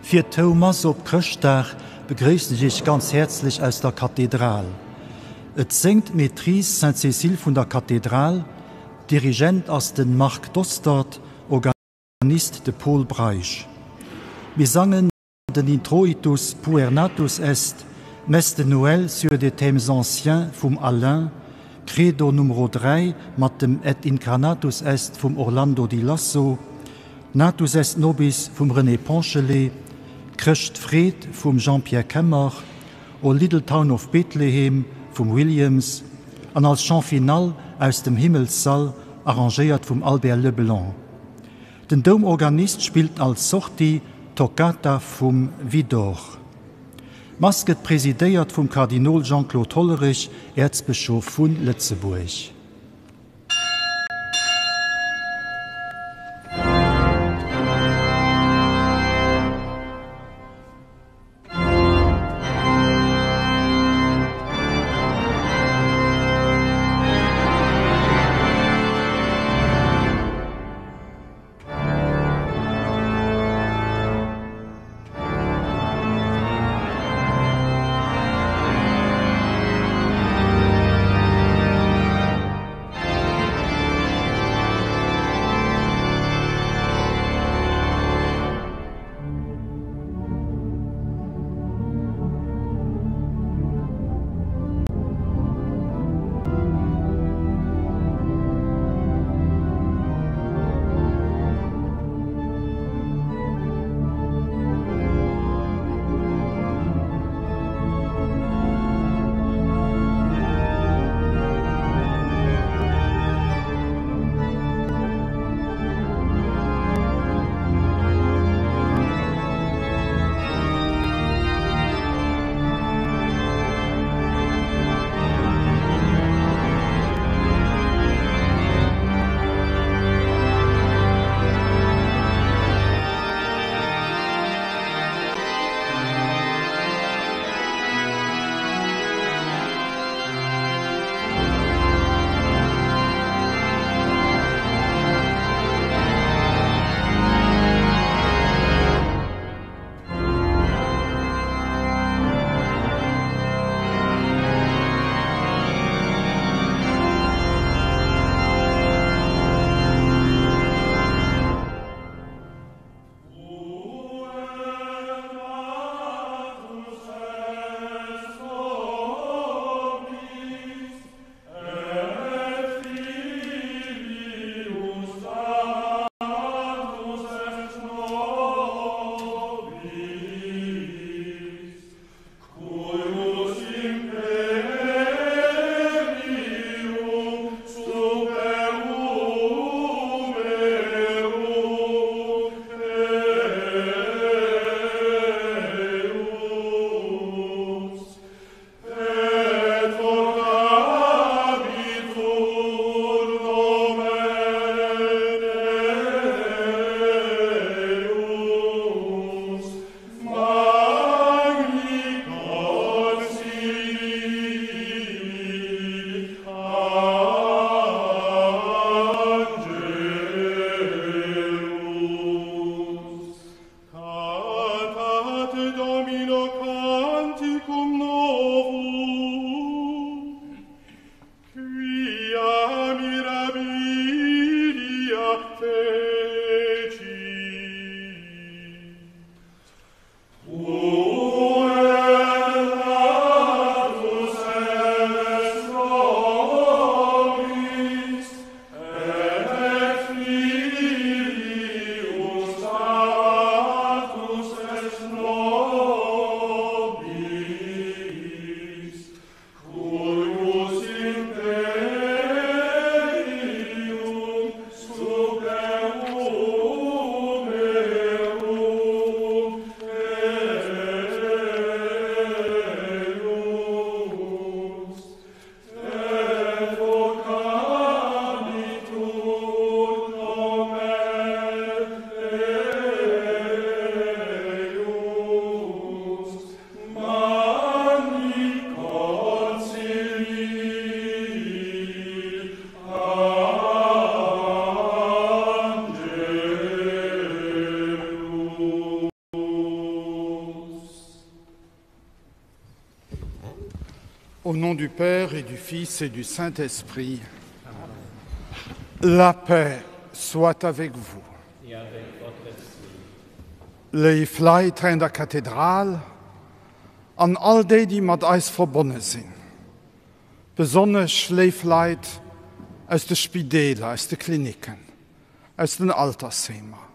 Fir d'Houmass op Chrëschtdag begréissen ech Iech ganz häerzlech aus der Kathedral. Et séngt d'Maîtrise Sainte-Cécile vun der Kathedral, Dirigent ass de Marc Dostert, Organist de Pol Breisch. Mir sangen den Introitus Puer natus est, d'Messe de Noël sur des thèmes anciens vum Alain, Credo Numero 3 mat dem Et incarnatus est vum Orlando di Lasso, Natus est nobis vum René Ponchelet, Chrëschtfreed vum Jean-Pierre Kemmer, O Little Town of Bethlehem vum Williams an als Chant final Aus dem Himmelssall, arrangéiert vum Albert Leblanc. Den Doumorganist spillt als Sortie d'Toccata vum Widor. D'Mass gëtt presidéiert vum Kardinol Jean-Claude Hollerich, Äerzbëschof vu Lëtzebuerg. Au nom du Père et du Fils et du Saint-Esprit, la paix soit avec vous. Léif Leit hei an der Kathedral an all déi, déi mat eis verbonne sinn, besonnesch léif Leit aus de Spideeler, aus de Klinicken, aus den Altersheemer,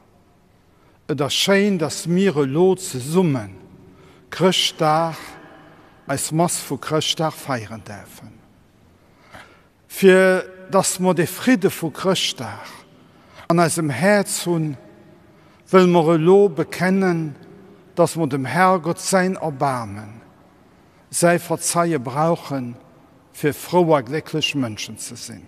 Et ass schéin, dass mir elo zesumme Chrëschtdag, eis Mass vu Chrëschtdag feieren däerfen. Fir dass mer de Fridde vu Chrëschtdag an eisem Häerz hunn, wëlle mer elo bekennen, dass mer dem Herrgott säin Erbaarmen, säi Verzeie brauchen, fir frou a glécklech Mënschen ze sinn.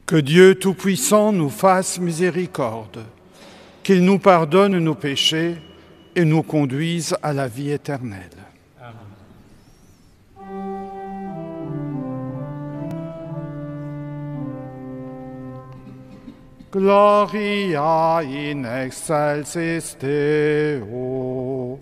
Que Dieu Tout-Puissant nous fasse miséricorde, qu'il nous pardonne nos péchés et nous conduise à la vie éternelle. Amen. Gloria in excelsis Deo.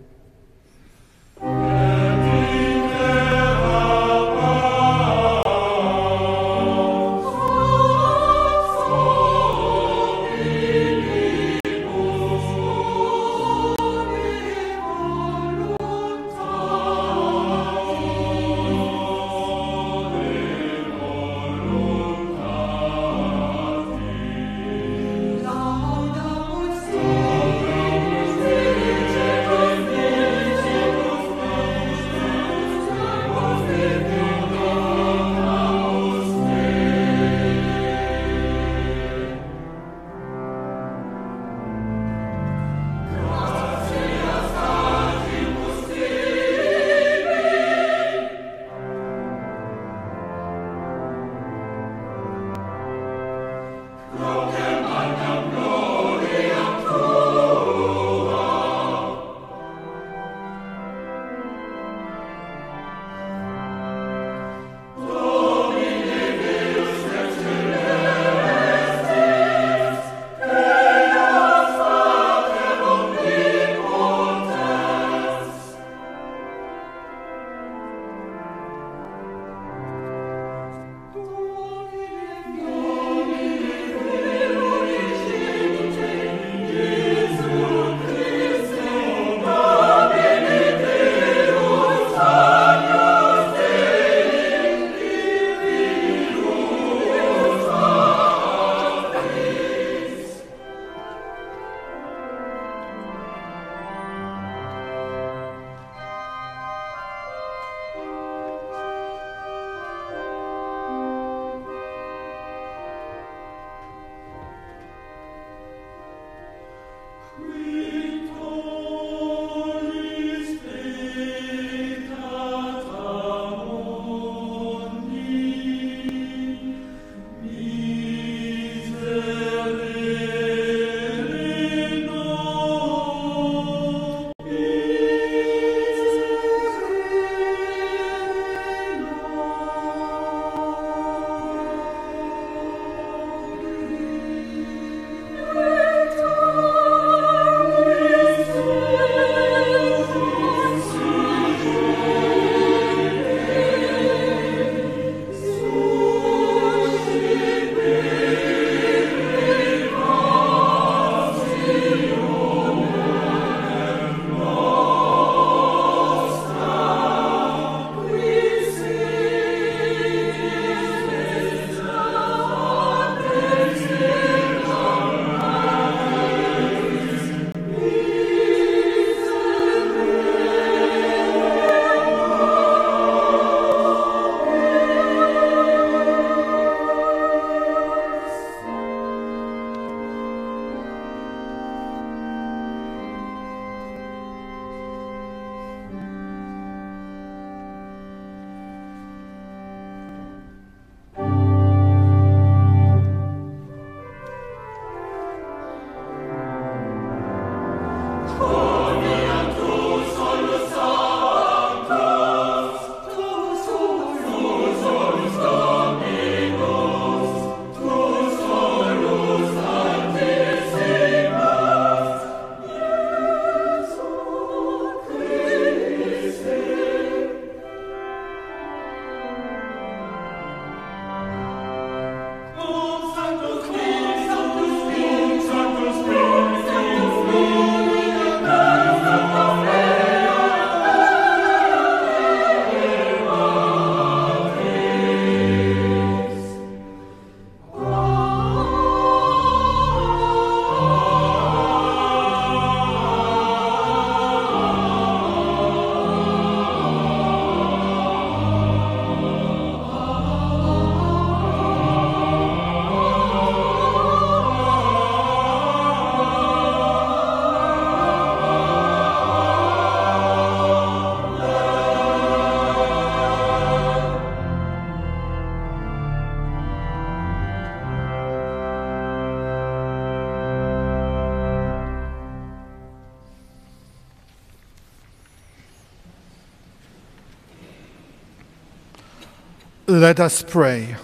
Let us pray.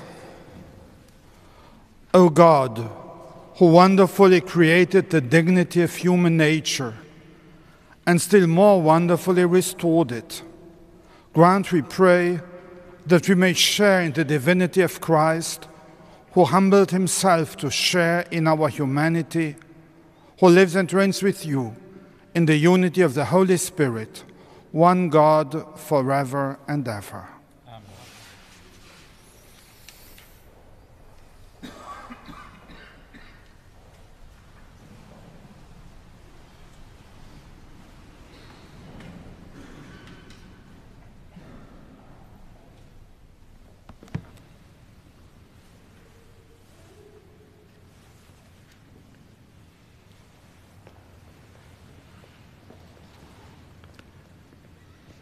O God, who wonderfully created the dignity of human nature and still more wonderfully restored it, grant, we pray, that we may share in the divinity of Christ, who humbled himself to share in our humanity, who lives and reigns with you in the unity of the Holy Spirit, one God forever and ever.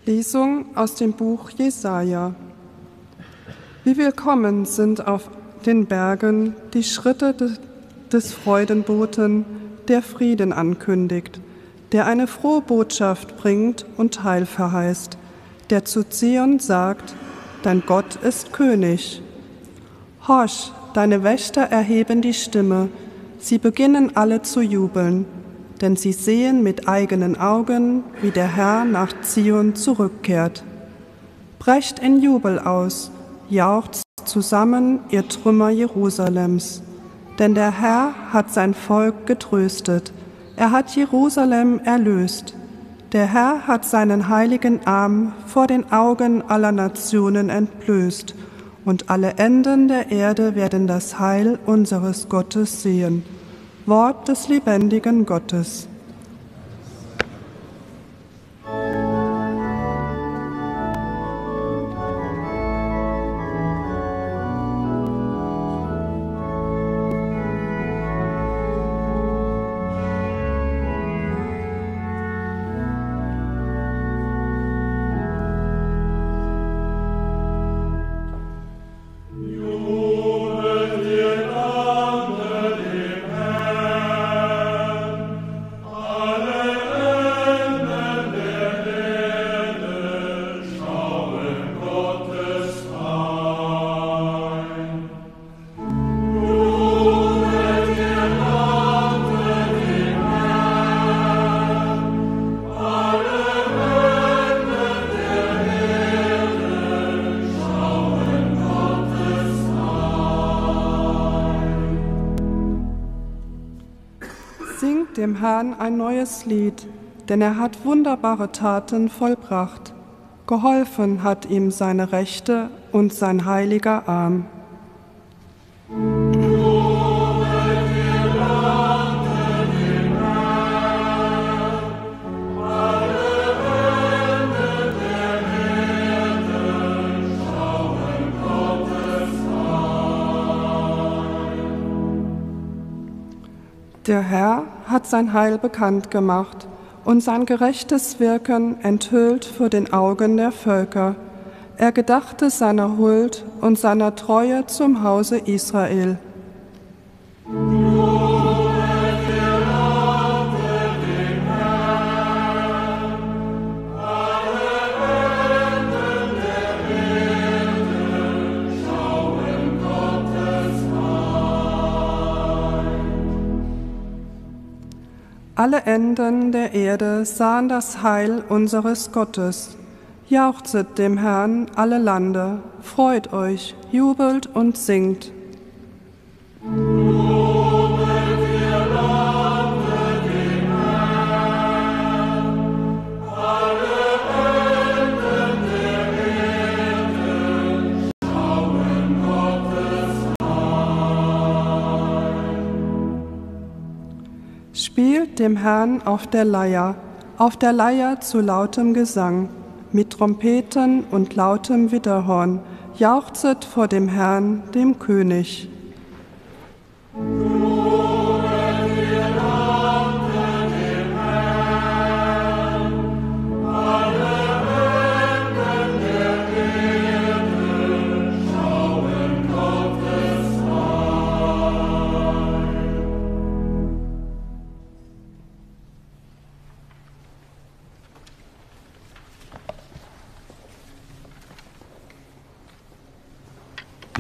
Lesung aus dem Buch Jesaja. Wie willkommen sind auf den Bergen die Schritte des Freudenboten, der Frieden ankündigt, der eine frohe Botschaft bringt und Heil verheißt, der zu Zion sagt: Dein Gott ist König. Horch, deine Wächter erheben die Stimme, sie beginnen alle zu jubeln, denn sie sehen mit eigenen Augen, wie der Herr nach Zion zurückkehrt. Brecht in Jubel aus, jauchzt zusammen, ihr Trümmer Jerusalems. Denn der Herr hat sein Volk getröstet, er hat Jerusalem erlöst. Der Herr hat seinen heiligen Arm vor den Augen aller Nationen entblößt, und alle Enden der Erde werden das Heil unseres Gottes sehen. Wort des lebendigen Gottes. Singt dem Herrn ein neues Lied, denn er hat wunderbare Taten vollbracht. Geholfen hat ihm seine Rechte und sein heiliger Arm. Der Herr hat sein Heil bekannt gemacht und sein gerechtes Wirken enthüllt vor den Augen der Völker. Er gedachte seiner Huld und seiner Treue zum Hause Israel. Alle Enden der Erde sahen das Heil unseres Gottes. Jauchzet dem Herrn alle Lande, freut euch, jubelt und singt. Spielt dem Herrn auf der Leier, auf der Leier zu lautem Gesang, mit Trompeten und lautem Widderhorn, jauchzet vor dem Herrn, dem König.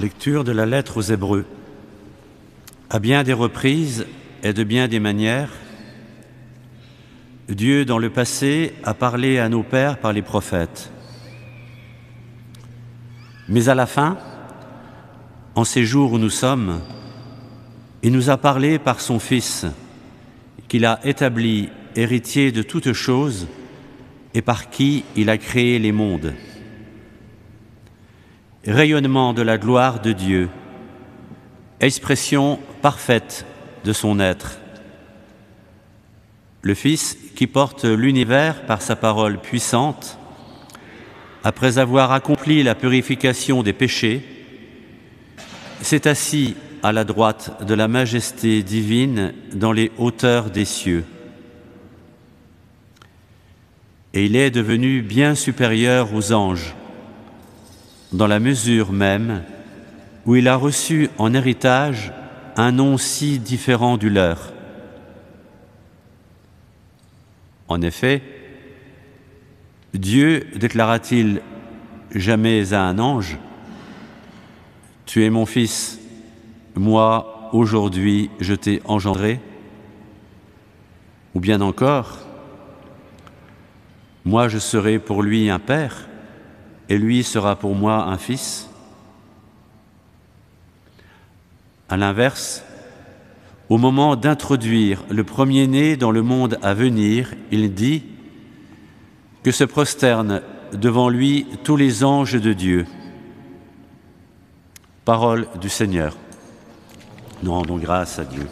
Lecture de la lettre aux Hébreux. À bien des reprises et de bien des manières, Dieu dans le passé a parlé à nos pères par les prophètes. Mais à la fin, en ces jours où nous sommes, il nous a parlé par son Fils, qu'il a établi héritier de toutes choses et par qui il a créé les mondes. Rayonnement de la gloire de Dieu, expression parfaite de son être. Le Fils qui porte l'univers par sa parole puissante, après avoir accompli la purification des péchés, s'est assis à la droite de la majesté divine dans les hauteurs des cieux. Et il est devenu bien supérieur aux anges, dans la mesure même où il a reçu en héritage un nom si différent du leur. En effet, Dieu déclara-t-il jamais à un ange, Tu es mon fils, moi aujourd'hui je t'ai engendré Ou bien encore, Moi je serai pour lui un père, et lui sera pour moi un fils À l'inverse, au moment d'introduire le premier-né dans le monde à venir, il dit que se prosternent devant lui tous les anges de Dieu. Parole du Seigneur. Nous rendons grâce à Dieu.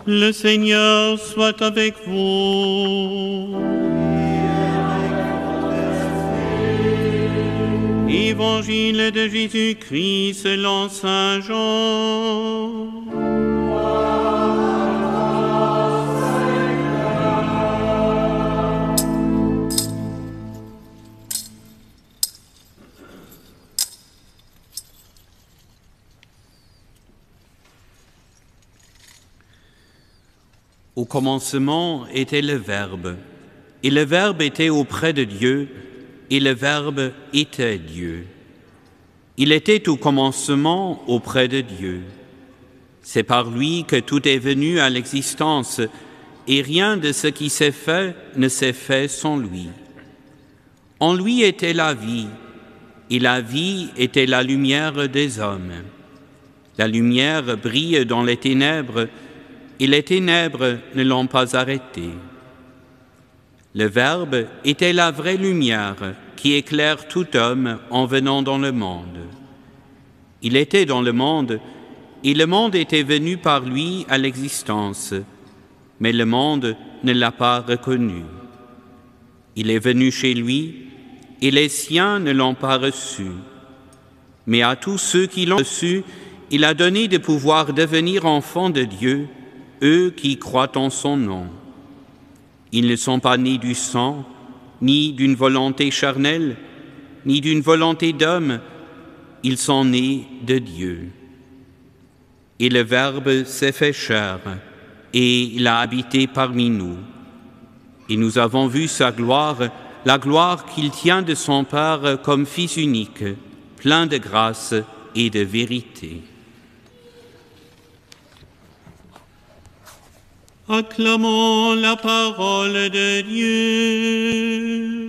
Le Seigneur soit avec vous. Évangile de Jésus-Christ selon Saint Jean. Au commencement était le Verbe, et le Verbe était auprès de Dieu, et le Verbe était Dieu. Il était au commencement auprès de Dieu. C'est par lui que tout est venu à l'existence, et rien de ce qui s'est fait ne s'est fait sans lui. En lui était la vie, et la vie était la lumière des hommes. La lumière brille dans les ténèbres, et les ténèbres ne l'ont pas arrêtée. Le Verbe était la vraie lumière qui éclaire tout homme en venant dans le monde. Il était dans le monde, et le monde était venu par lui à l'existence, mais le monde ne l'a pas reconnu. Il est venu chez lui, et les siens ne l'ont pas reçu. Mais à tous ceux qui l'ont reçu, il a donné de pouvoir devenir enfants de Dieu, eux qui croient en son nom. Ils ne sont pas nés du sang, ni d'une volonté charnelle, ni d'une volonté d'homme, ils sont nés de Dieu. Et le Verbe s'est fait chair, et il a habité parmi nous. Et nous avons vu sa gloire, la gloire qu'il tient de son Père comme Fils unique, plein de grâce et de vérité. Acclamons la parole de Dieu.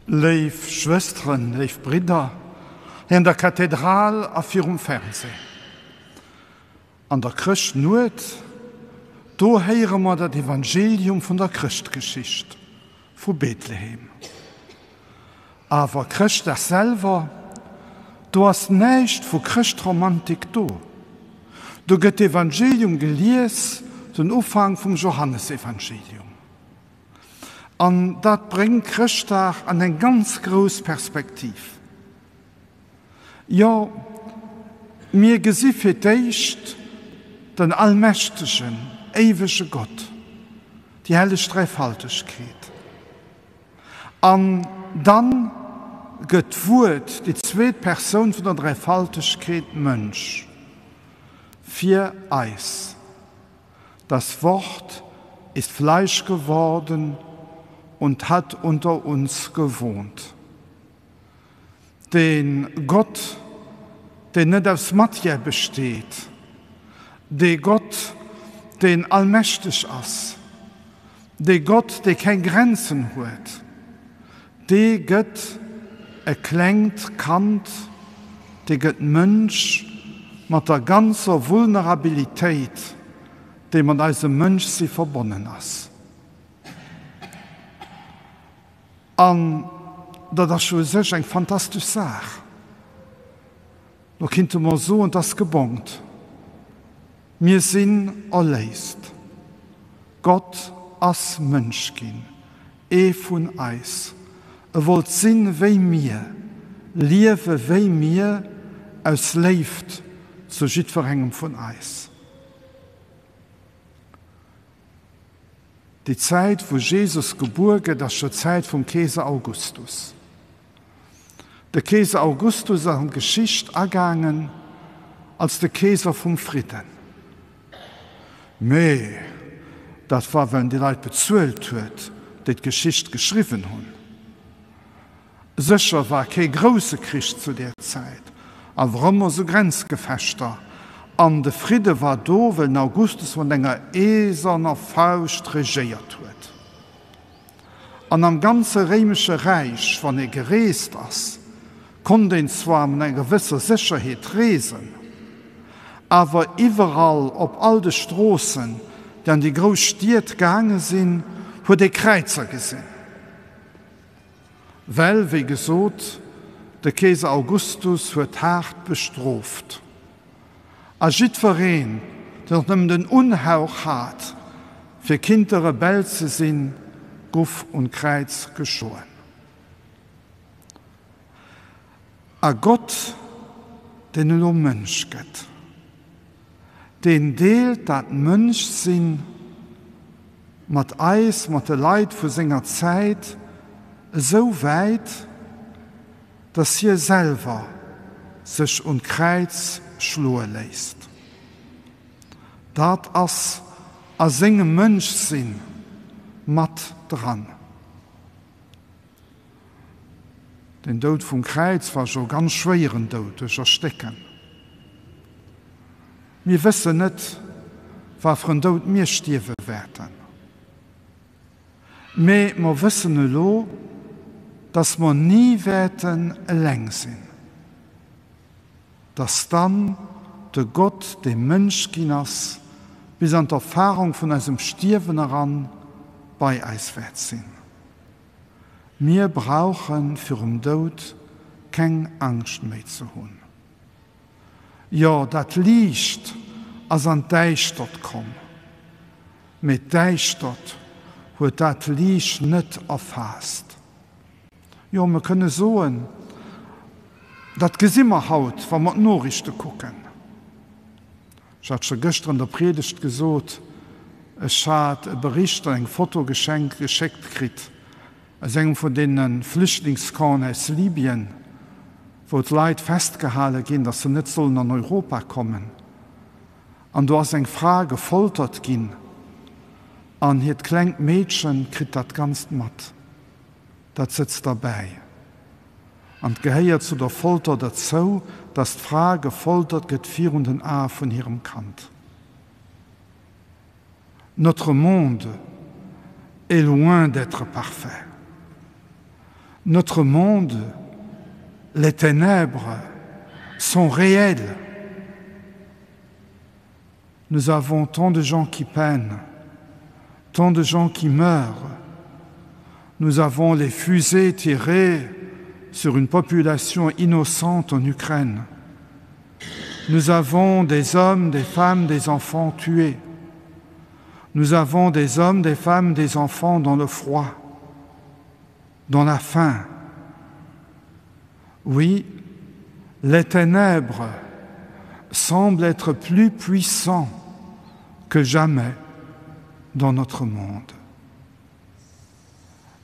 Léif Schwësteren, léif Bridder, hei an der Kathedral a virum Fernseh. An der Chrëschtnuet, do héiere mer dat Evangelium vun der Chrëschtgeschicht vu Bethlehem. Awer Chrëschtdag selwer, do ass näischt vu Chrëschtromantik do. Do gëtt d'Evangelium gelies, den Ufank vum Johannesevangelium. An dat bréngt Chrëschtdag an eng ganz grouss Perspektiv. Jo, mir gesi fir d'éischt den allmächtegen, éiwege Gott, déi helleg Dräifaltegkeet. An dann gëtt d'Wuert, déi zweet Persoun vun der Dräifaltegkeet, Mënsch fir eis. Das Wort ist Fleisch geworden und hat unter uns gewohnt. Dee Gott, deen net aus Matière besteet, dee Gott, deen allmächteg ass, dee Gott, dee keng Grenzen huet, dee gëtt e klengt Kand, dee gëtt Mënsch mat der ganzer Vulnerabilitéit, déi mat eisem Mënschsi verbonnen ass. An dat ass jo u sech eng fantastesch Saach. Lo kinnte mer soen, 't ass gebongt. Mir sinn erléist. Gott ass Mënsch ginn, ee vun eis. E wollt sinn wéi mir, liewe wéi mir, aus Léift zu jiddwerengem vun eis. Déi Zäit, wou Jesus gebuer gëtt, ass scho d'Zäit vum Keeser Augustus. De Keeser Augustus ass an d'Geschicht agaangen als de Keeser vum Fridden. Mee dat war, well en déi Leit bezuelt huet, déi d'Geschicht geschriwwen hunn. Sécher war kee grousse Krich zu där Zäit, awer ëmmer sou Grenzgefechter, an de Fridde war do, well den Augustus mat enger eeserner Fauscht regéiert huet. An am ganze réimesche Räich, wann ee gereest ass, konnt een zwar mat enger gewësser Sécherheet reesen, awer iwwerall op all de Stroossen, déi an déi grouss Stied gaange sinn, huet ee Kräizer gesinn. Well, wéi gesot, de Keeser Augustus huet haart bestrooft. A jiddwereen, deen och nëmmen den Unhauch hat, fir kinnte Rebell ze sinn, guff un d'Kräiz geschloen. A Gott, deen elo Mënsch gëtt, deen deelt dat Mënschsinn mat eis, mat de Leit vu senger Zäit, esou wäit, dass hie selwer sech un d'Kräiz schloe léisst. Dat ass a sengem Mënschsinn mat dran. Den Doud vum Kräiz war jo ganz schwéieren Doud duerch Erstécken. Mir wëssen net, wafir en Doud mir stierwe wäerten. Mee mer wëssen elo, dass mer ni wäerten eleng sinn, dass dann de Gott, dee Mënsch ginn ass, bis an d'Erfahrung vun eisem Stierwen eran bei eis wäert sinn. Mir brauche virum Doud keng Angscht méi ze hunn. Jo, dat Liicht ass an d'Däischtert komm, mee d'Däischtert huet dat Liicht net erfaasst. Jo, mer kënne soen, dat gesi mer haut, wa mer d'Noriichte kucken. Ech hat scho gëschter an der Priedegt gesot, ech hat e Bericht an eng Foto geschenkt geschéckt kritt aus engem vun deene Flüchtlingscampen aus Libyen, wou d'Leit festgehale ginn, datt se net sollen an Europa kommen. An do ass eng Fra gefoltert ginn an hiert klengt Meedche kritt dat Ganzt mat. Dat sëtzt derbäi. An 't gehéiert zu der Folter derzou, dass d'Fra gefoltert gëtt virun den Ae vun hirem Kand. Notre monde est loin d'être parfait. Notre monde, les ténèbres sont réelles. Nous avons tant de gens qui peinent, tant de gens qui meurent. Nous avons les fusées tirées sur une population innocente en Ukraine. Nous avons des hommes, des femmes, des enfants tués. Nous avons des hommes, des femmes, des enfants dans le froid, dans la faim. Oui, les ténèbres semblent être plus puissants que jamais dans notre monde.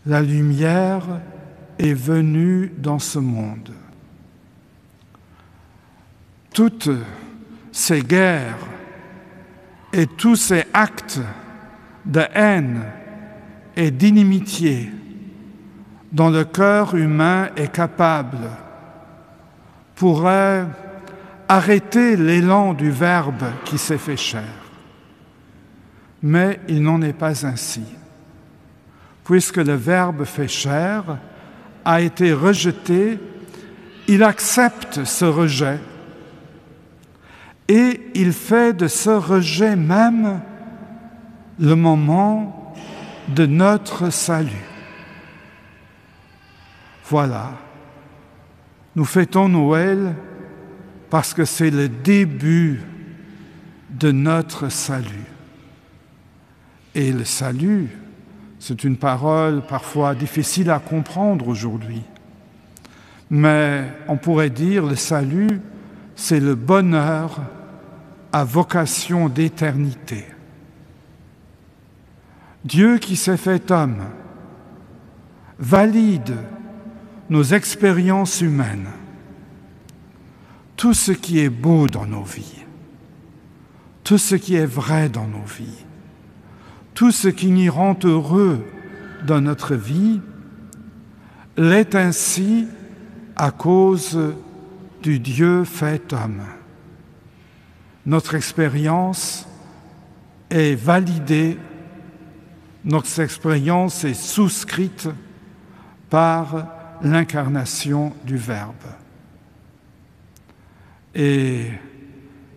La lumière est venue dans ce monde. Toutes ces guerres et tous ces actes de haine et d'inimitié dont le cœur humain est capable pourraient arrêter l'élan du Verbe qui s'est fait chair. Mais il n'en est pas ainsi, puisque le Verbe fait chair a été rejeté, il accepte ce rejet et il fait de ce rejet même le moment de notre salut. Voilà, nous fêtons Noël parce que c'est le début de notre salut. Et le salut, c'est une parole parfois difficile à comprendre aujourd'hui. Mais on pourrait dire le salut, c'est le bonheur à vocation d'éternité. Dieu qui s'est fait homme valide nos expériences humaines, tout ce qui est beau dans nos vies, tout ce qui est vrai dans nos vies, tout ce qui nous rend heureux dans notre vie, L'est ainsi à cause du Dieu fait homme. Notre expérience est validée, notre expérience est souscrite par l'incarnation du Verbe. Et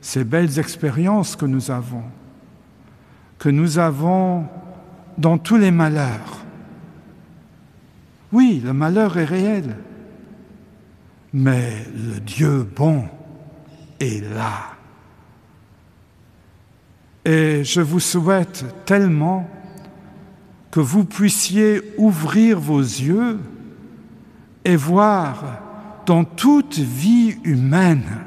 ces belles expériences que nous avons, que nous avons dans tous les malheurs. Oui, le malheur est réel, mais le Dieu bon est là. Et je vous souhaite tellement que vous puissiez ouvrir vos yeux et voir dans toute vie humaine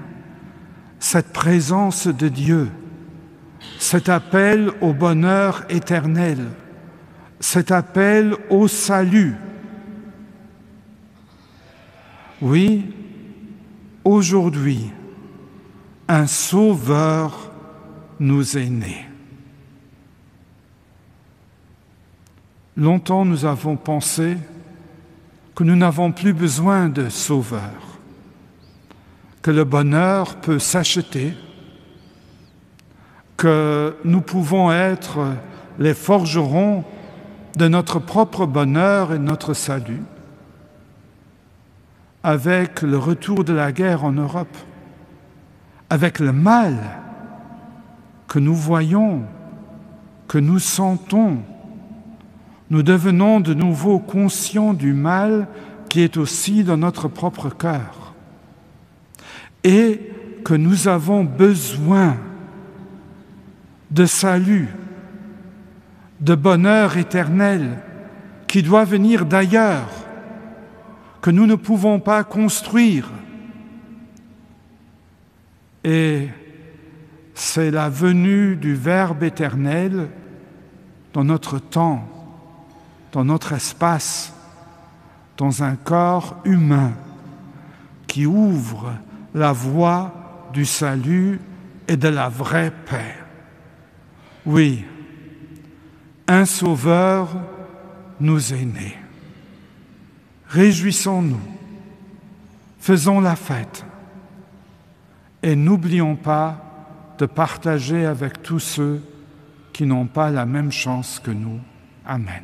cette présence de Dieu, cet appel au bonheur éternel, cet appel au salut. Oui, aujourd'hui, un sauveur nous est né. Longtemps nous avons pensé que nous n'avons plus besoin de sauveur, que le bonheur peut s'acheter, que nous pouvons être les forgerons de notre propre bonheur et notre salut. Avec le retour de la guerre en Europe, avec le mal que nous voyons, que nous sentons, nous devenons de nouveau conscients du mal qui est aussi dans notre propre cœur et que nous avons besoin de salut, de bonheur éternel qui doit venir d'ailleurs, que nous ne pouvons pas construire. Et c'est la venue du Verbe éternel dans notre temps, dans notre espace, dans un corps humain qui ouvre la voie du salut et de la vraie paix. Oui, un sauveur nous est né. Réjouissons-nous, faisons la fête et n'oublions pas de partager avec tous ceux qui n'ont pas la même chance que nous. Amen.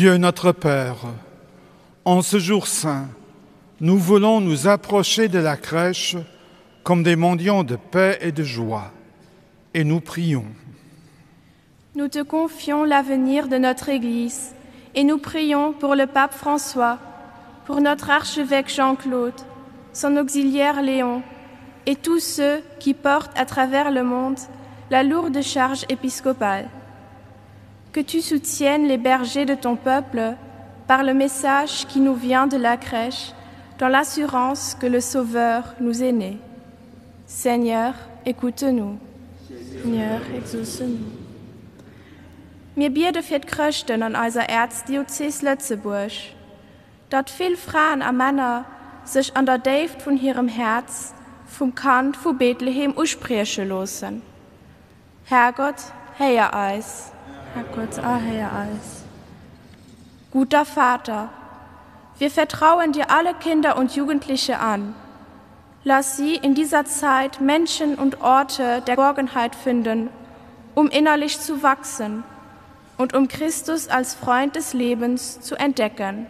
Dieu notre Père, en ce jour saint, nous voulons nous approcher de la crèche comme des mendiants de paix et de joie, et nous prions. Nous te confions l'avenir de notre Église et nous prions pour le pape François, pour notre archevêque Jean-Claude, son auxiliaire Léon et tous ceux qui portent à travers le monde la lourde charge épiscopale. Que tu soutiennes les bergers de ton peuple par le message qui nous vient de la crèche, dans l'assurance que le Sauveur nous est né. Seigneur, écoute-nous. Seigneur, exauce-nous. Mir biede fir d'Chrëschten an eiser Äerzdiözes Lëtzebuerg, datt vill Fraen a Männer sech an der Déift vun hirem Häerz vum Kand vu Bethlehem usprieche loossen. Herrgott, héier eis. Herrgott, erhéier eis. Guter Vater, wir vertrauen dir alle Kinder und Jugendliche an. Lass sie in dieser Zeit Menschen und Orte der Geborgenheit finden, um innerlich zu wachsen und um Christus als Freund des Lebens zu entdecken.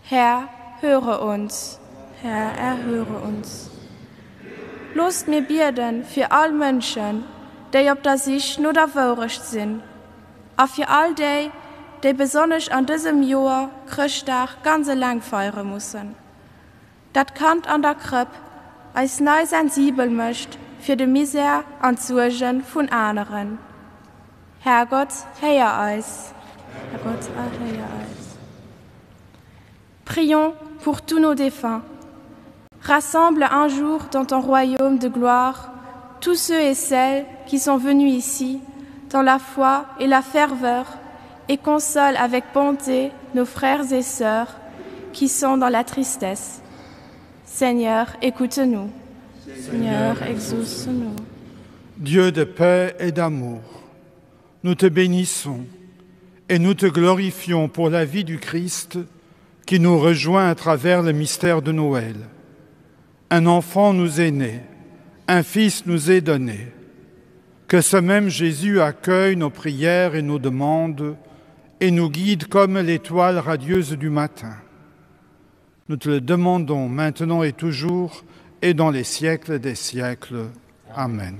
Herr, höre uns. Herr, erhöre uns. Loosst mir bieden fir all Mënschen, déi op der Sich no der Wourecht sinn, a fir all déi, déi besonnesch an dësem Joer Chrëschtdag ganz eleng feiere mussen. Dat Kand an der Krëpp eis nei sensibel mécht fir de Misär an d'Suerge vun aneren. Härgott, héier eis. Härgott, erhéier eis. Prions pour tous nos défunts. Rassemble un jour dans ton royaume de gloire tous ceux et celles qui sont venus ici dans la foi et la ferveur et console avec bonté nos frères et sœurs qui sont dans la tristesse. Seigneur, écoute-nous. Seigneur, exauce-nous. Dieu de paix et d'amour, nous te bénissons et nous te glorifions pour la vie du Christ qui nous rejoint à travers le mystère de Noël. Un enfant nous est né, un fils nous est donné. Que ce même Jésus accueille nos prières et nos demandes et nous guide comme l'étoile radieuse du matin. Nous te le demandons maintenant et toujours et dans les siècles des siècles. Amen.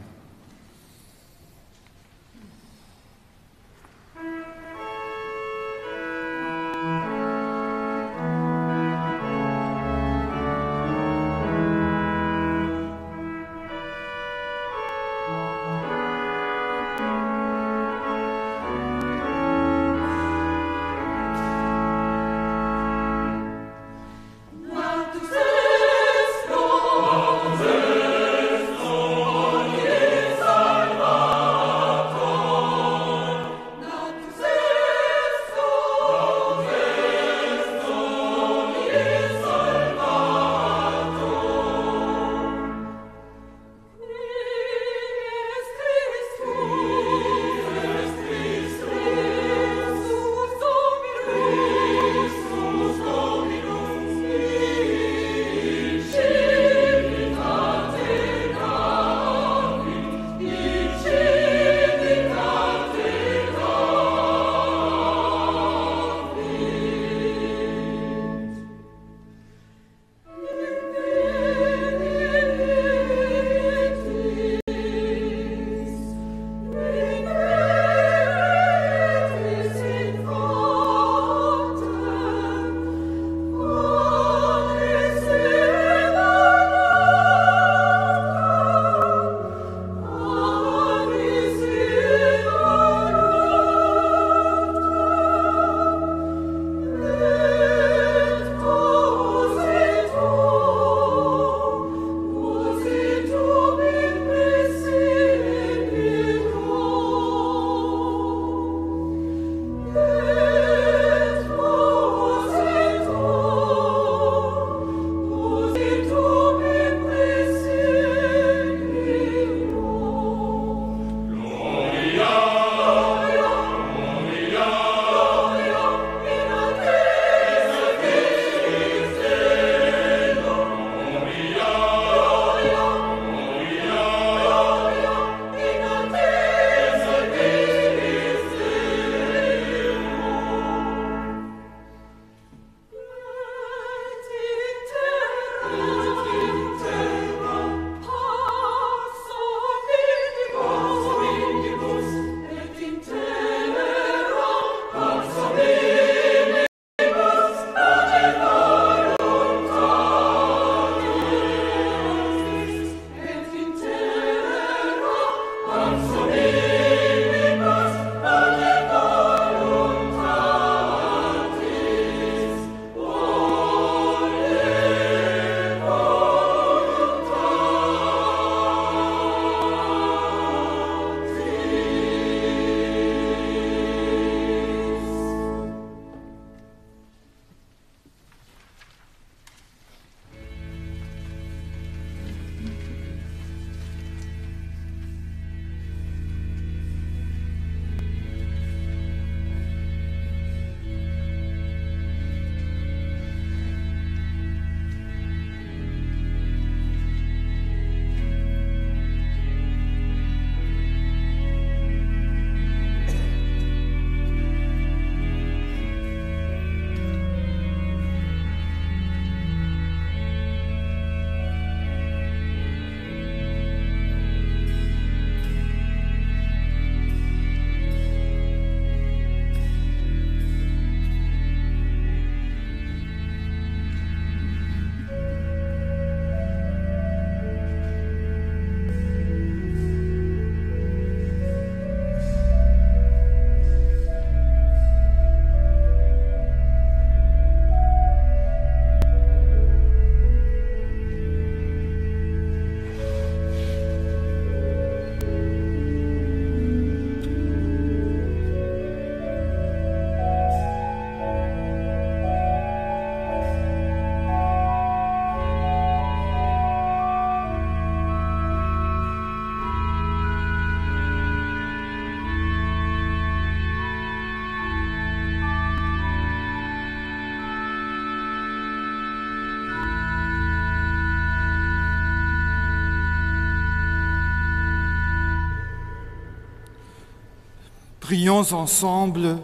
Prions ensemble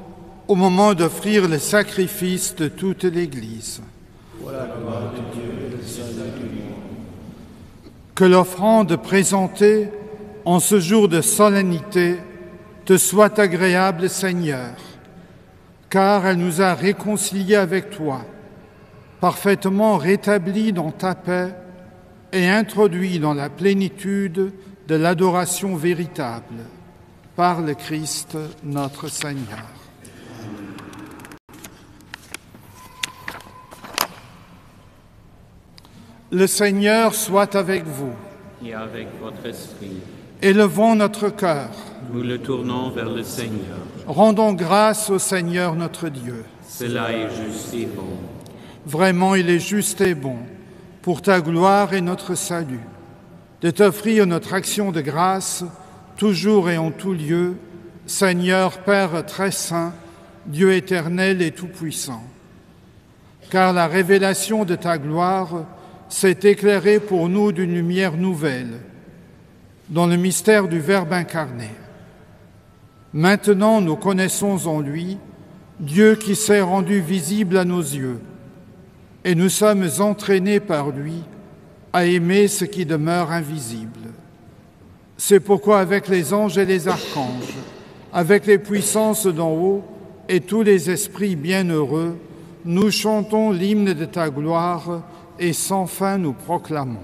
au moment d'offrir le sacrifice de toute l'Église. Que l'offrande présentée en ce jour de solennité te soit agréable, Seigneur, car elle nous a réconciliés avec toi, parfaitement rétablis dans ta paix et introduits dans la plénitude de l'adoration véritable par le Christ notre Seigneur. Le Seigneur soit avec vous. Et avec votre esprit. Élevons notre cœur. Nous le tournons vers le Seigneur. Rendons grâce au Seigneur notre Dieu. Cela est juste et bon. Vraiment, il est juste et bon, pour ta gloire et notre salut, de t'offrir notre action de grâce, toujours et en tout lieu, Seigneur Père très saint, Dieu éternel et tout-puissant. Car la révélation de ta gloire s'est éclairée pour nous d'une lumière nouvelle, dans le mystère du Verbe incarné. Maintenant, nous connaissons en lui Dieu qui s'est rendu visible à nos yeux, et nous sommes entraînés par lui à aimer ce qui demeure invisible. C'est pourquoi avec les anges et les archanges, avec les puissances d'en haut et tous les esprits bienheureux, nous chantons l'hymne de ta gloire et sans fin nous proclamons.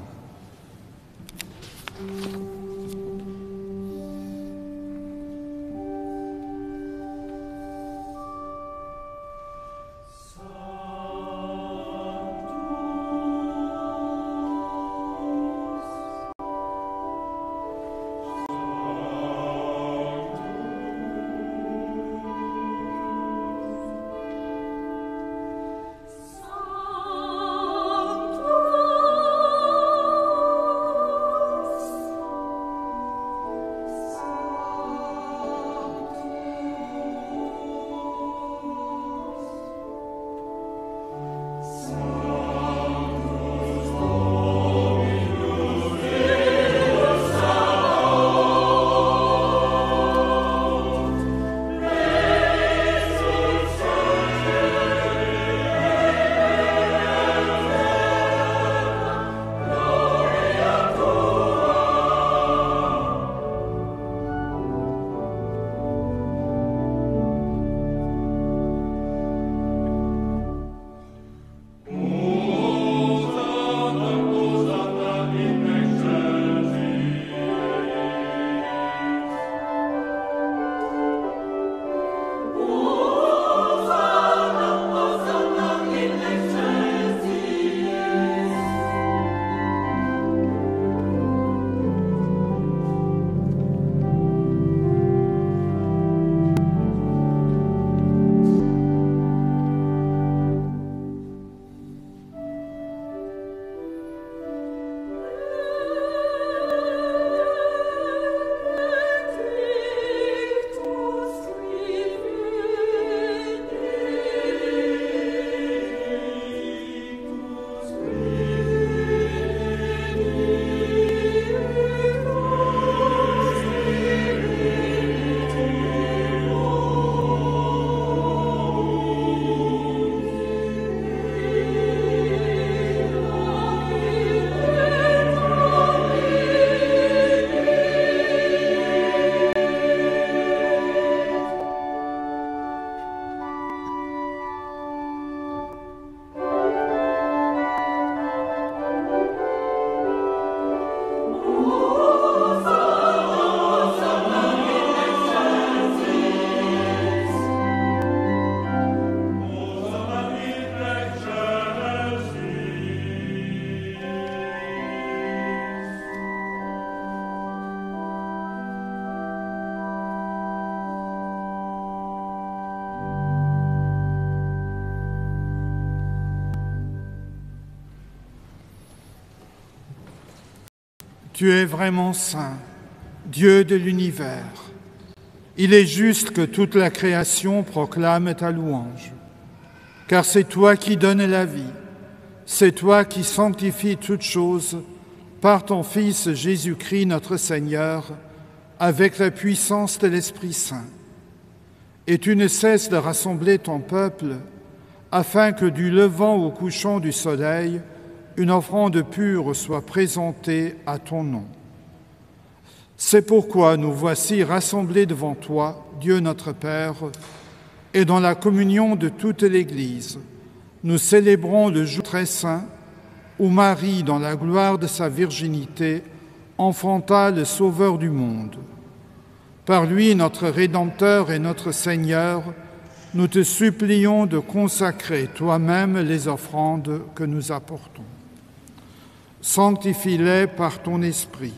Tu es vraiment saint, Dieu de l'univers. Il est juste que toute la création proclame ta louange, car c'est toi qui donnes la vie, c'est toi qui sanctifies toutes choses par ton Fils Jésus-Christ notre Seigneur, avec la puissance de l'Esprit Saint. Et tu ne cesses de rassembler ton peuple afin que du levant au couchant du soleil, une offrande pure soit présentée à ton nom. C'est pourquoi nous voici rassemblés devant toi, Dieu notre Père, et dans la communion de toute l'Église, nous célébrons le jour très saint où Marie, dans la gloire de sa virginité, enfanta le Sauveur du monde. Par lui, notre Rédempteur et notre Seigneur, nous te supplions de consacrer toi-même les offrandes que nous apportons. Sanctifie-les par ton esprit,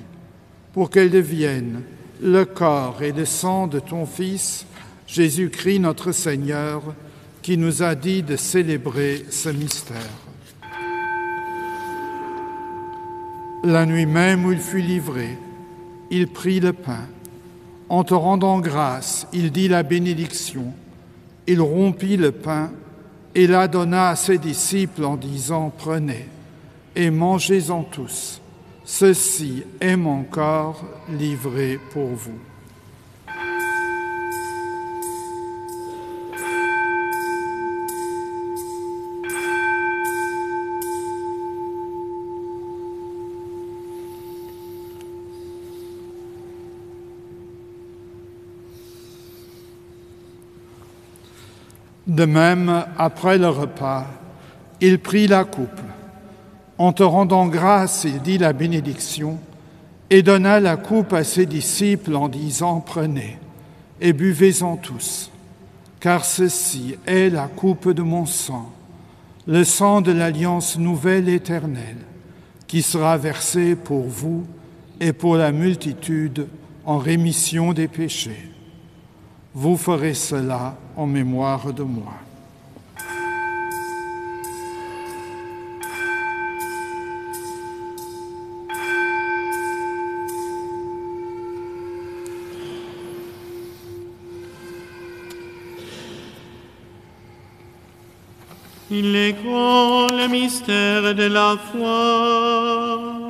pour qu'elles deviennent le corps et le sang de ton Fils, Jésus-Christ notre Seigneur, qui nous a dit de célébrer ce mystère. La nuit même où il fut livré, il prit le pain. En te rendant grâce, il dit la bénédiction. Il rompit le pain et la donna à ses disciples en disant, Prenez et mangez-en tous. Ceci est mon corps livré pour vous. De même, après le repas, il prit la coupe. En te rendant grâce, il dit la bénédiction et donna la coupe à ses disciples en disant, Prenez et buvez-en tous, car ceci est la coupe de mon sang, le sang de l'alliance nouvelle éternelle, qui sera versé pour vous et pour la multitude en rémission des péchés. Vous ferez cela en mémoire de moi. Il est grand le mystère de la foi.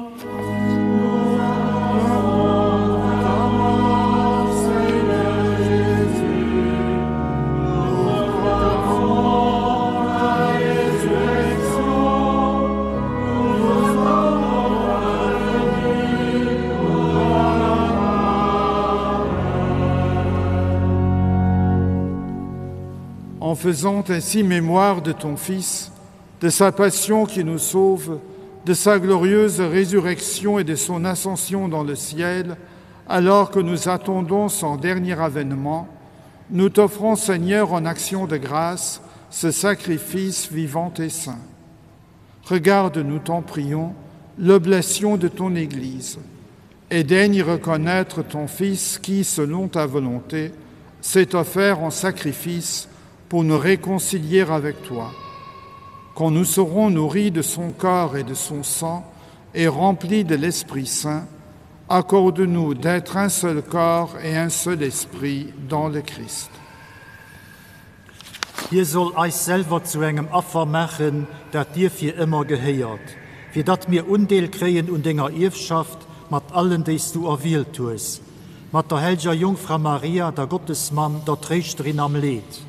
En faisant ainsi mémoire de ton Fils, de sa passion qui nous sauve, de sa glorieuse résurrection et de son ascension dans le ciel, alors que nous attendons son dernier avènement, nous t'offrons, Seigneur, en action de grâce, ce sacrifice vivant et saint. Regarde, nous t'en prions, l'oblation de ton Église, et daigne reconnaître ton Fils qui, selon ta volonté, s'est offert en sacrifice pour nous réconcilier avec toi. Quand nous serons nourris de son corps et de son sang et remplis de l'Esprit Saint, accorde-nous d'être un seul corps et un seul esprit dans le Christ. Hie soll eis selwer zu engem Affer maachen, dat dir fir ëmmer gehéiert, fir datt mir Undeel kréien un denger Ierfschaft mat allen, déi s du erwielt hues, mat der hellger Jongfra Maria, der Gottesmamm, der Tréischterin am Leed,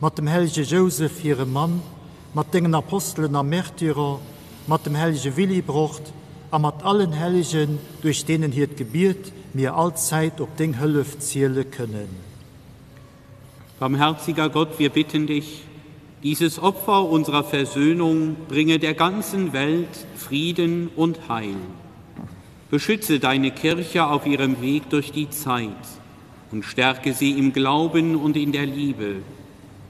mat dem hellege Jousef, hirem Mann, mat dengen Apostelen a Märtyrer, mat dem hellege Willibrord a mat allen Hellegen, duerch deenen hiert Gebiet mir allzäit op deng Hëllef ziele kënnen. Barmherziger Gott, wir bitten dich, dieses Opfer unserer Versöhnung bringe der ganzen Welt Frieden und Heil. Beschütze deine Kirche auf ihrem Weg durch die Zeit und stärke sie im Glauben und in der Liebe.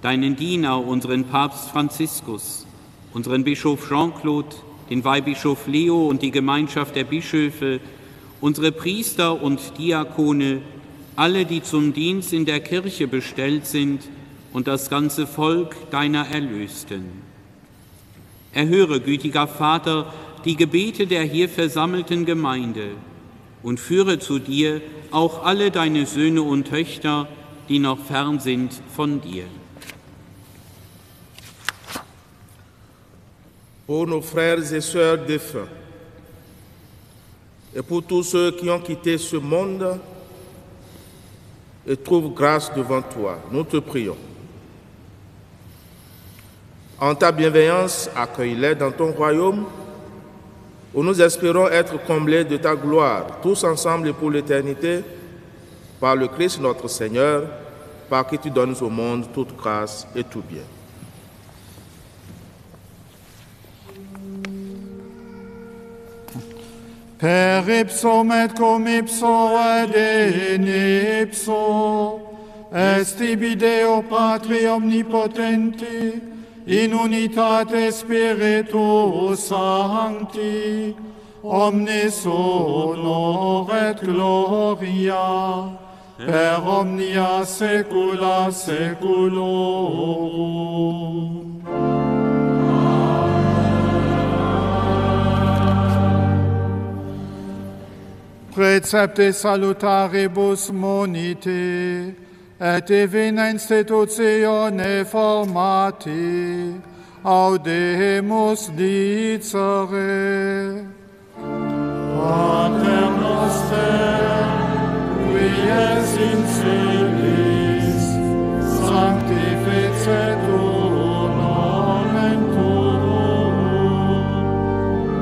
Deinen Diener, unseren Papst Franziskus, unseren Bischof Jean-Claude, den Weihbischof Leo und die Gemeinschaft der Bischöfe, unsere Priester und Diakone, alle, die zum Dienst in der Kirche bestellt sind und das ganze Volk deiner Erlösten. Erhöre, gütiger Vater, die Gebete der hier versammelten Gemeinde und führe zu dir auch alle deine Söhne und Töchter, die noch fern sind von dir. Pour nos frères et sœurs défunts et pour tous ceux qui ont quitté ce monde. et trouvent grâce devant toi. Nous te prions. En ta bienveillance, accueille-les dans ton royaume, où nous espérons être comblés de ta gloire, tous ensemble et pour l'éternité, par le Christ notre Seigneur, par qui tu donnes au monde toute grâce et tout bien. Per ipsum et cum ipso et in ipso, est ibi Deo Patri omnipotenti, in unitate Spiritus Sancti, omnis honor et gloria, per omnia saecula saeculorum. Precepte salutaribus monite, et divina institutione formati, audemus dicere. Pater noster, qui es in celis, sanctificetur nomen tuum,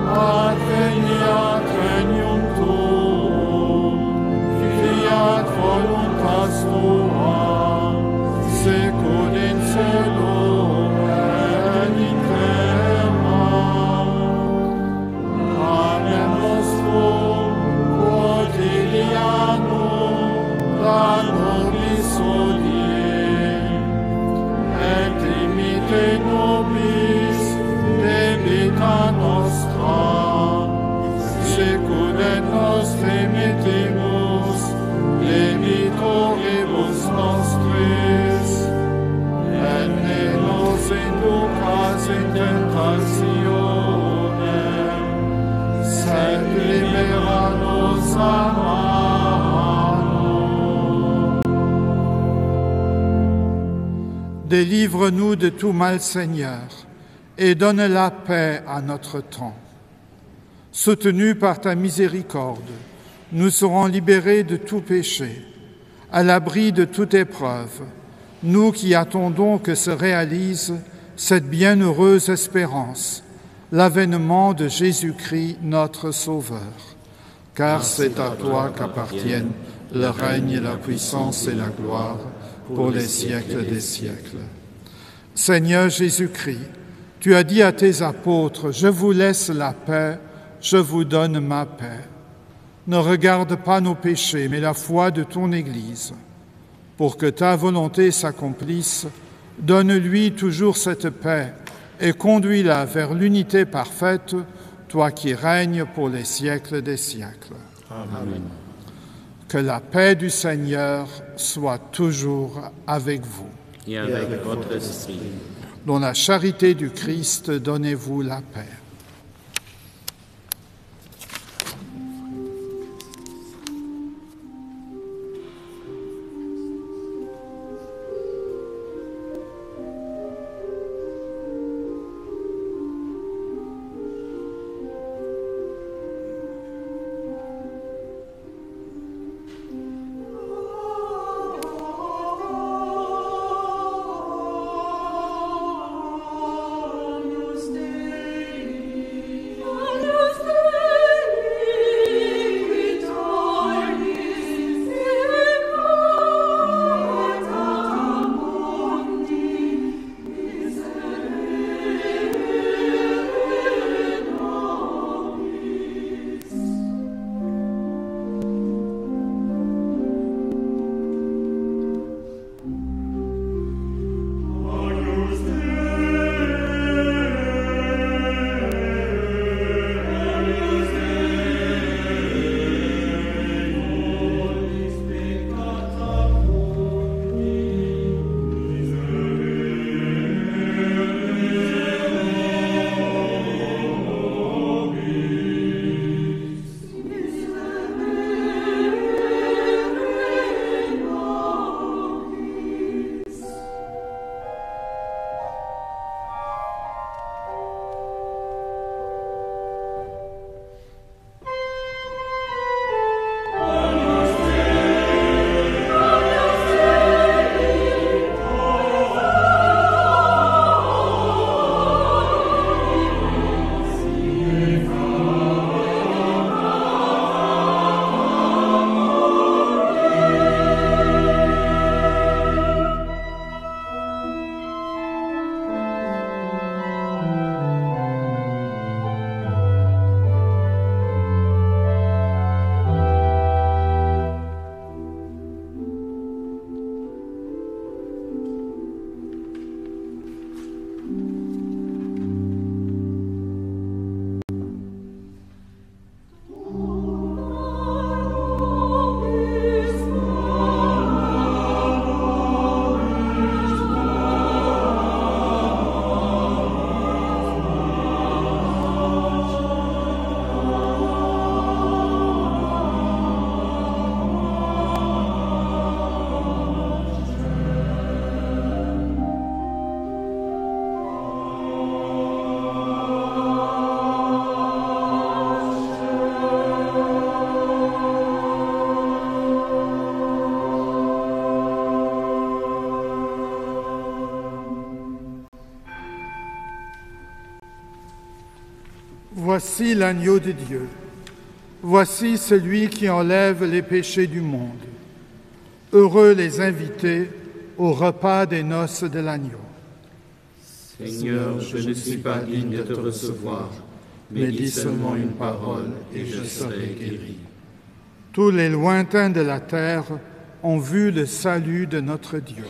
adveniat regnum tuum, fiat voluntas tua, sicut in cielo et in terra. Panem nostrum quotidianum da nobis hodie, et dimitte nobis debita nostra, sicut et nos dimittimus debitoribus nostris, et ne nos inducas in tentationem, sed libera nos a malo. Délivre-nous de tout mal, Seigneur, et donne la paix à notre temps. Soutenus par ta miséricorde, nous serons libérés de tout péché, à l'abri de toute épreuve, nous qui attendons que se réalise cette bienheureuse espérance, l'avènement de Jésus-Christ notre Sauveur. Car c'est à toi qu'appartiennent le règne, la puissance et la gloire pour les siècles des siècles. Seigneur Jésus-Christ, tu as dit à tes apôtres, Je vous laisse la paix, je vous donne ma paix. Ne regarde pas nos péchés, mais la foi de ton Église. Pour que ta volonté s'accomplisse, donne-lui toujours cette paix et conduis-la vers l'unité parfaite, toi qui règnes pour les siècles des siècles. Amen. Que la paix du Seigneur soit toujours avec vous. Et avec votre esprit. Dans la charité du Christ, donnez-vous la paix. Agnus Dei. Voici l'agneau de Dieu. Voici celui qui enlève les péchés du monde. Heureux les invités au repas des noces de l'agneau. Seigneur, je ne suis pas digne de te recevoir, mais dis seulement une parole et je serai guéri. Tous les lointains de la terre ont vu le salut de notre Dieu.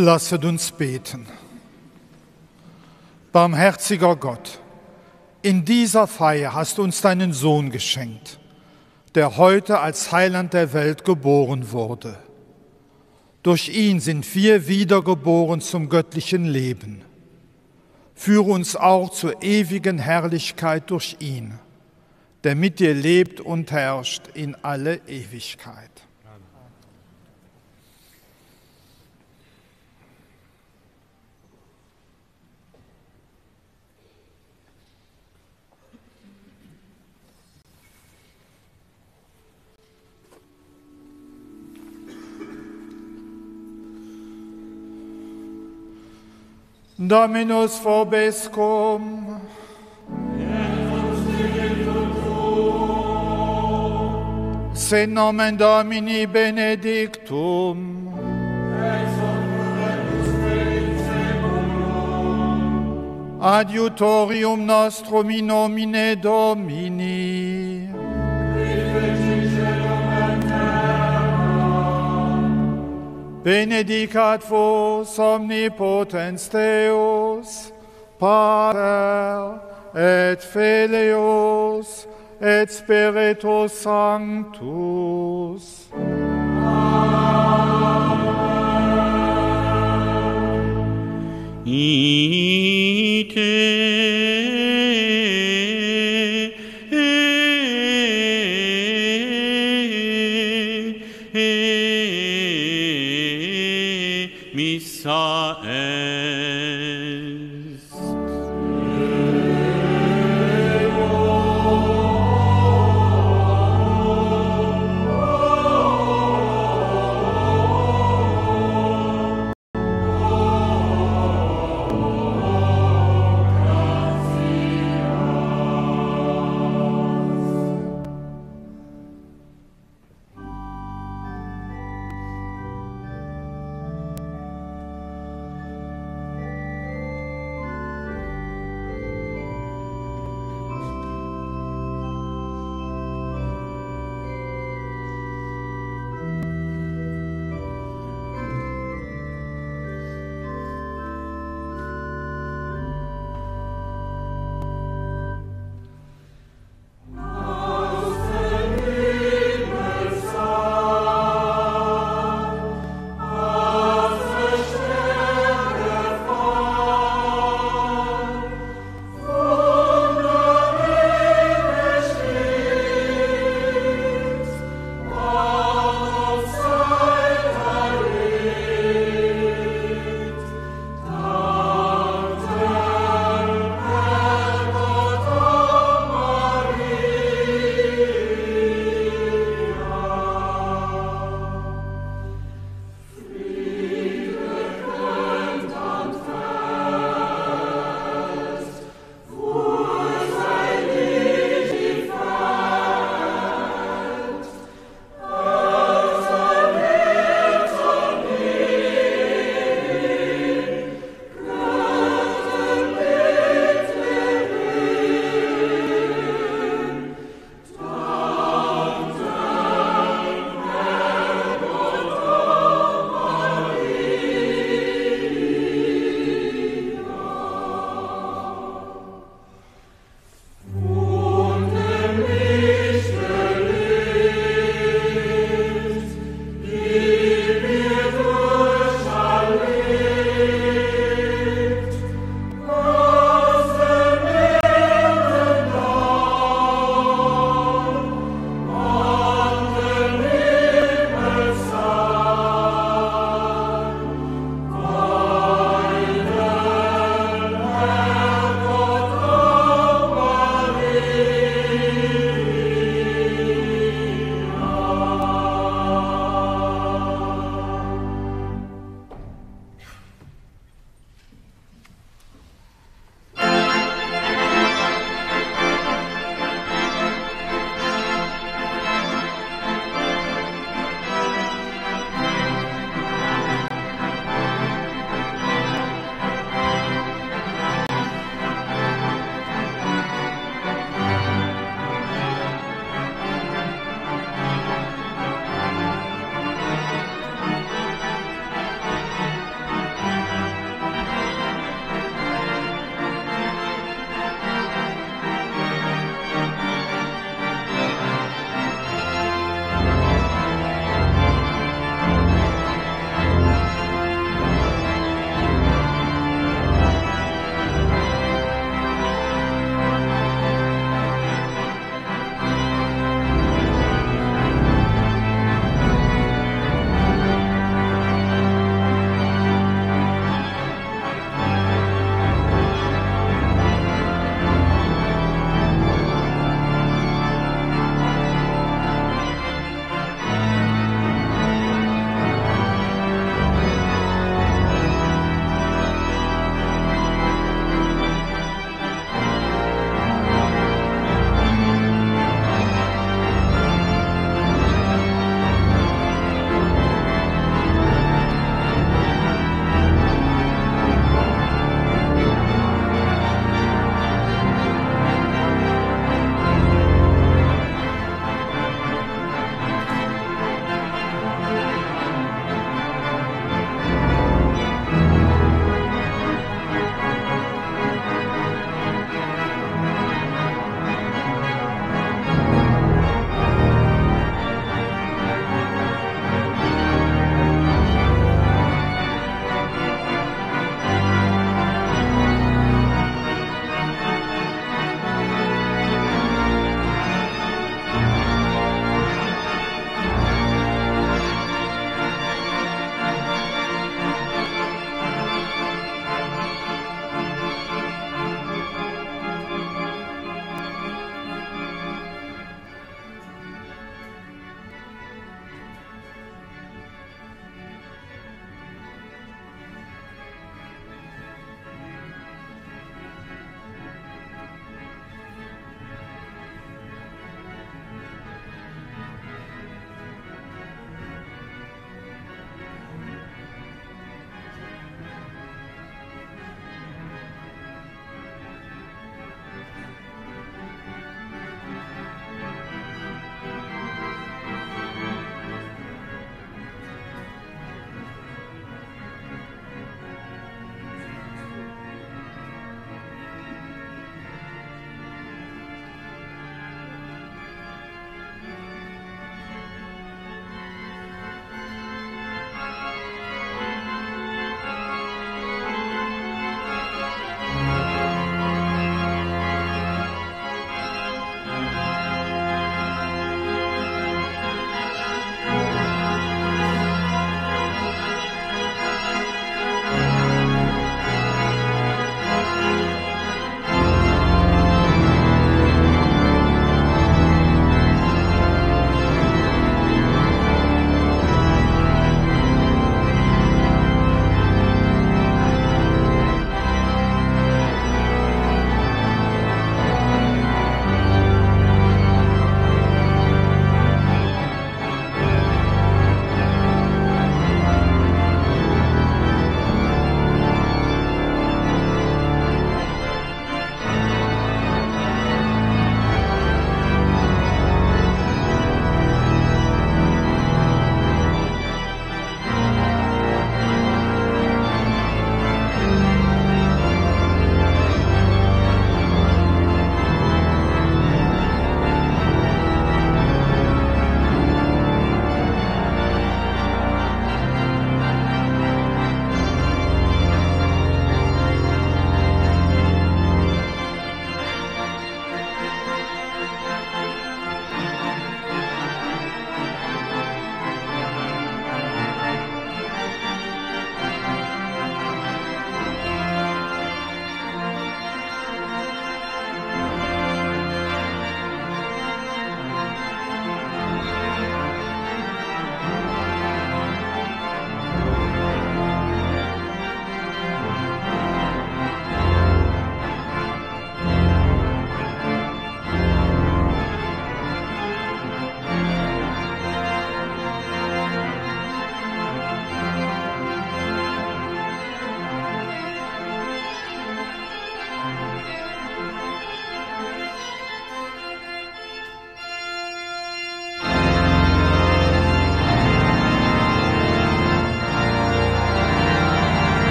Lasset uns beten. Barmherziger Gott, in dieser Feier hast du uns deinen Sohn geschenkt, der heute als Heiland der Welt geboren wurde. Durch ihn sind wir wiedergeboren zum göttlichen Leben. Führe uns auch zur ewigen Herrlichkeit durch ihn, der mit dir lebt und herrscht in alle Ewigkeit. Dominus vobiscum. Sit nomen Domini benedictum. Adiutorium nostrum in nomine Domini. Benedicat vos omnipotens Deus, Pater et Filius et Spiritus Sanctus. Ite missa est.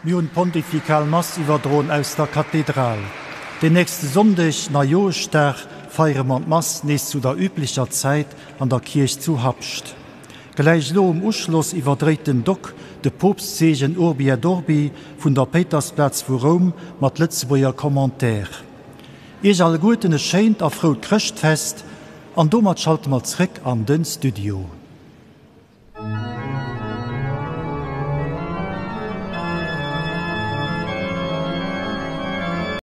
Mir hunn d'Pontifikal Mass iwwerdroen aus der Kathedral. Den nächste Sonndeg, Neijoeschdag, feiere mer d'Mass nees zu der üblecher Zäit an der Kierch zu Habscht. Gläich elo um Uschloss iwwerdréit den Doc de Poopstseegen Urbi et Orbi vun der Péitersplaz vu Roum mat Lëtzebuerger Commentaire. Iech alleguerten e schéint a frout Chrëschtfest an domat schalte mer zréck an den Studio.